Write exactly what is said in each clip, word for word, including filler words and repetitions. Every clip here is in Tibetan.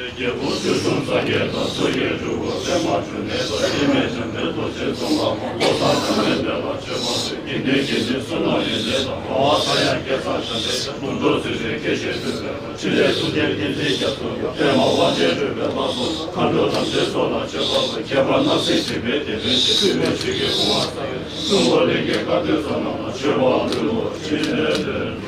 རྒྱལ་པོ་ཆོས་སྐྱོང་སངས་རྒྱས་དང་། ཚོགས་ཀྱི་སྤྲུལ་སྐུ་པདྨ་འབྱུང་གནས་དང་། སྐྱེ་མེད་བྱམས་པའི་རྡོ་རྗེ་ཙོང་ཁ་པ། བློ་བཟང་བྱམས་པའི་བདེ་བ་ཆོས་འཁོར་སྲུང་། དགེ་འདུན་དགེ་འདུན་བསོད་ནམས་ཡོན་ཏན་དང་། འགྲོ་བ་སངས་དབྱངས་སྐལ་བཟང་བྱམས་པའི་ཞབས། ལུང་རྟོགས་ཚུལ་ཁྲིམས་དགེ་བཤེས་སྤྲུལ་པའི་སྐུ། ཕྲིན་ལས་ཐུགས་རྗེའི་བསྟན་འཛིན་རྒྱ་མཚོ་ཡུམ། པདྨ་དབང་ཆེན་སྤྲུལ་པའི་ལྷ་ཚོགས་སུ། མཁའ་འགྲོ་དམ་ཅན་ཚོགས་ལ་མཆོད་པ་འབུལ། ཁྱད་པར་སྣང་སྲིད་འཇིགས་པའི་སྡེ་དཔུང་བཅས། བཙུན་མོ་ཆོས་ཀྱི་སྐུ་དབང་གསལ་བའི། གསུང་འཁོར་ལས་ཀྱི་བཀའ་བསྟན་ཕྱོགས་རྣམས་ལ། མཆོད་པ་འབུལ་ལོ། ཕྲིན་ལས་ལྡན།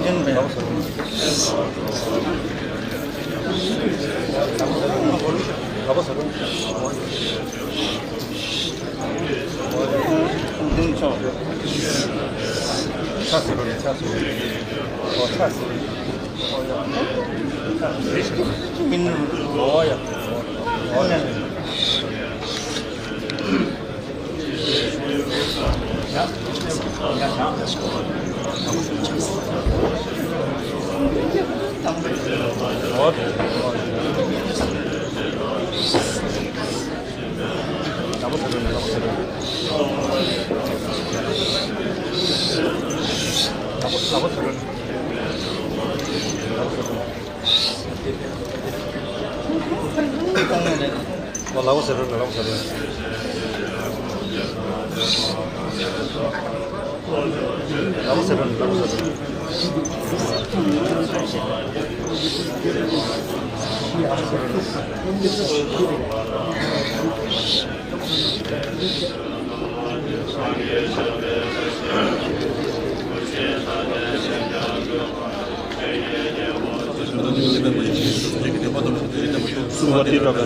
ལགས་སོ།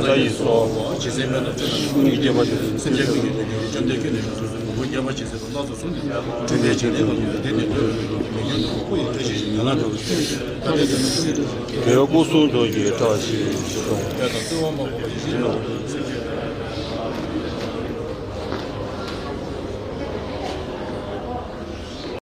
ལགས་སོ། ལགས་སོ། དེ་སྐུ་གསུང་ཐུགས་ཀྱི་བཀྲ་ཤིས་ཤོག།